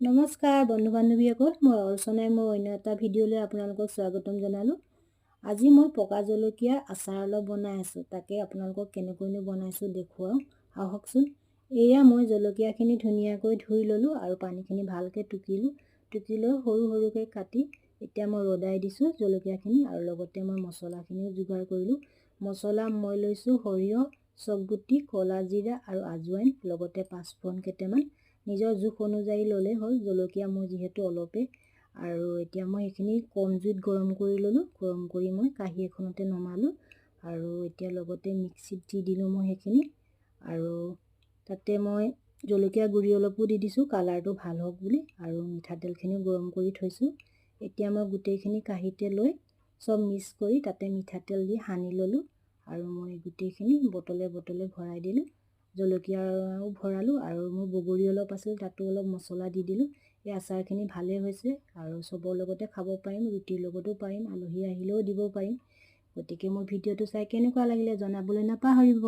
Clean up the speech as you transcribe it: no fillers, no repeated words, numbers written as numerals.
নমস্কাৰ বন্ধু বান্ধৱীসকল, মই অৰ্চনাই মোৰ অন্য এটা ভিডিঅ'লৈ আপোনালোকক স্বাগতম জনালোঁ। আজি মই পকা জলকীয়াৰ আচাৰ অলপ বনাই আছোঁ, তাকে আপোনালোকক কেনেকৈনো বনাইছোঁ দেখুৱাওঁ আহকচোন। এয়া মই জলকীয়াখিনি ধুনীয়াকৈ ধুই ল'লোঁ আৰু পানীখিনি ভালকৈ টুকিলোঁ। টুকি লৈ সৰু সৰুকৈ কাটি এতিয়া মই ৰ'দাই দিছোঁ জলকীয়াখিনি আৰু লগতে মই মছলাখিনিও যোগাৰ কৰিলোঁ। মছলা মই লৈছোঁ সৰিয়হ, চকগুটি, ক'লা জিৰা আৰু আজৱাইন, লগতে পাঁচফোৰণ কেইটামান। নিজৰ জোখ অনুযায়ী ল'লেই হ'ল, জলকীয়া মোৰ যিহেতু অলপেই। আৰু এতিয়া মই সেইখিনি কম জুইত গৰম কৰি ল'লোঁ। গৰম কৰি মই কাঁহী এখনতে নমালোঁ আৰু এতিয়া লগতে মিক্সিত দি দিলোঁ মই সেইখিনি। আৰু তাতে মই জলকীয়া গুড়ি অলপো দি দিছোঁ, কালাৰটো ভাল হওক বুলি। আৰু মিঠাতেলখিনিও গৰম কৰি থৈছোঁ। এতিয়া মই গোটেইখিনি কাঁহীতে লৈ চব মিক্স কৰি তাতে মিঠাতেল দি সানি ল'লোঁ আৰু মই গোটেইখিনি বটলে বটলে ভৰাই দিলোঁ। জলকীয়াও ভৰালোঁ আৰু মোৰ বগৰী অলপ আছিল, তাতো অলপ মছলা দি দিলোঁ। এই আচাৰখিনি ভালেই হৈছে আৰু চবৰ লগতে খাব পাৰিম, ৰুটিৰ লগতো পাৰিম, আলহী আহিলেও দিব পাৰিম। গতিকে মোৰ ভিডিঅ'টো চাই কেনেকুৱা লাগিলে জনাবলৈ নাপাহৰিব।